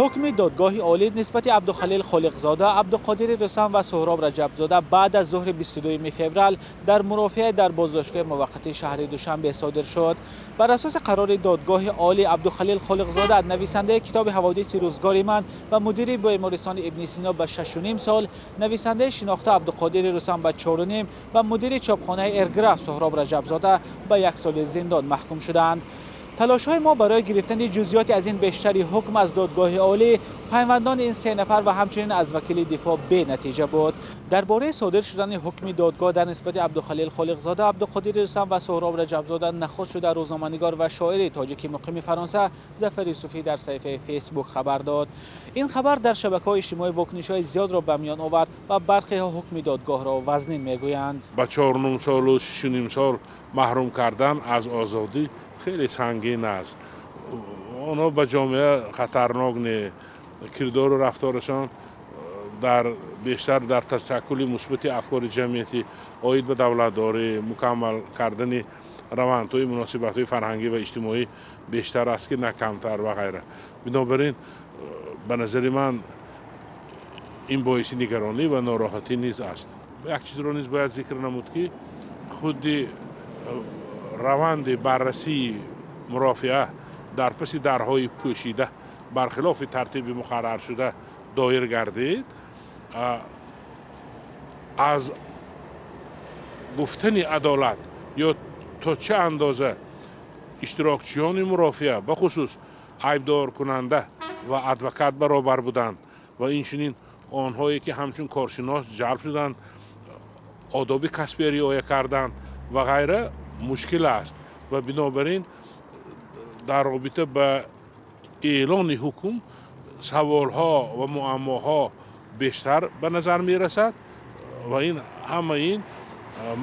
Ҳукми додгоҳи олӣ нисбати Абдухалил Холиқзода, Абдуқодири Рустам ва Суҳроб Раҷабзода баъд аз зуҳри 22 феврал дар мурофиа дар боздоштгоҳи муваққатии шаҳри Душанбе содир шуд. Бар асоси қарори додгоҳи олӣ, Абдухалил Холиқзода, нависандаи китоби «Ҳаводиси рӯзгори ман» ва мудири бемористони Ибни Сино, ба 6,5 сол, нависандаи шинохта Абдуқодири Рустам ба 4,5 ва мудири чопхонаи Эрграф Суҳроб Раҷабзода ба 1 соли зиндон маҳкум шуданд. Талошҳои мо барои гирифтани ҷузъиёти аз ин бештари ҳукм аз додгоҳи олӣ, пайвандони ин се нафар ва ҳамчунин аз вакили дифоъ бенатиҷа буд. Дар бораи содир шудани ҳукми додгоҳ дар нисбати Абдухалил Холиқзода, Абдуқодири Рустам ва Суҳроб Раҷабзода нахуст шуда рӯзноманигор ва шоири тоҷики муқими Фаронса Зафар Юсуфӣ дар саҳифаи Фейсбук хабар дод. Ин хабар дар шабакаҳои иҷтимоӣ вокунишҳои зиёдро ба миён овард ва бархеҳо ҳукми додгоҳро вазнин мегӯянд. Ба 4,5 солу 6,5 сол маҳрум кардан аз озодӣ хеле сангин аст. Онҳо ба ҷомеа хатарнок не, кирдору рафторашон дар бештар дар ташаккули мусбати афкори ҷамъиятӣ оид ба давлатдорӣ, мукаммал кардани равандҳои муносибатҳои фарҳангӣ ва иҷтимоӣ бештар аст, ки на камтар ва ғайра. Бинобар ин, ба назари ман, ин боиси нигаронӣ ва нороҳатӣ низ аст. Як чизро низ бояд зикр намуд, ки худи раванди баррасии мурофиа дар паси дарҳои пӯшида, бархилофи тартиби муқарраршуда доир гардид. Аз гуфтани адолат ё то чӣ андоза иштирокчиёни мурофиа, бахусус айбдоркунанда ва адвокат, баробар буданд ва инчунин онҳое, ки ҳамчун коршинос ҷалб шуданд, одоби касбия риоя карданд ва ғайра, мушкил аст. Ва бинобар ин дар робита ба эълони ҳукм саволҳо ва муаммоҳо бештар ба назар мерасад ва ин ҳама ин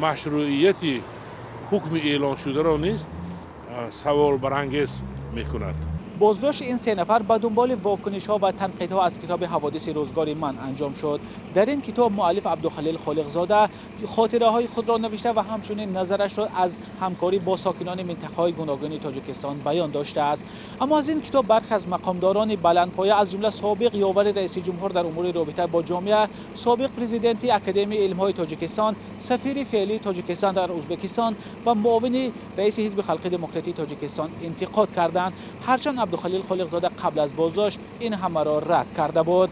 машрӯияти ҳукми эълоншударо низ саволбарангез мекунад. Боздошти ин се нафар ба дунболи вокунишҳо ва танқидҳо аз китоби «Ҳаводиси рӯзгори ман» анҷом шуд. Дар ин китоб муаллиф Абдухалил Холиқзода хотираҳои худро навишта ва ҳамчунин назарашро аз ҳамкорӣ бо сокинони минтақаҳои гуногуни Тоҷикистон баён доштааст. Аммо аз ин китоб бархе аз мақомдорони баландпоя, аз ҷумла собиқ ёвари раиси ҷумҳур дар умури робита бо ҷомеа, собиқ президенти Академияи илмҳои Тоҷикистон, сафири феълии Тоҷикистон дар Ӯзбекистон ва муовини раиси Ҳизби Халқи Демократии Тоҷикистон интиқод карданд. Ҳарчанд Абдухалил Холиқзода қабл аз боздошт ин ҳамаро рад карда буд.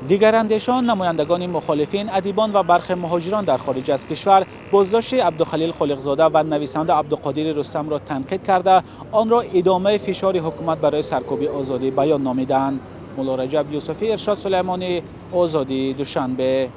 Дигарандешон, намояндагони мухолифин, адибон ва бархе муҳоҷирон дар хориҷ аз кишвар боздошти Абдухалил Холиқзода ва нависанда Абдуқодири Рустамро танқид карда, онро идомаи фишори ҳукумат барои саркӯби озодӣ баён номиданд. Мулло Раҷаб Юсуфӣ, Иршод Сулаймонӣ, Озодӣ, Душанбе.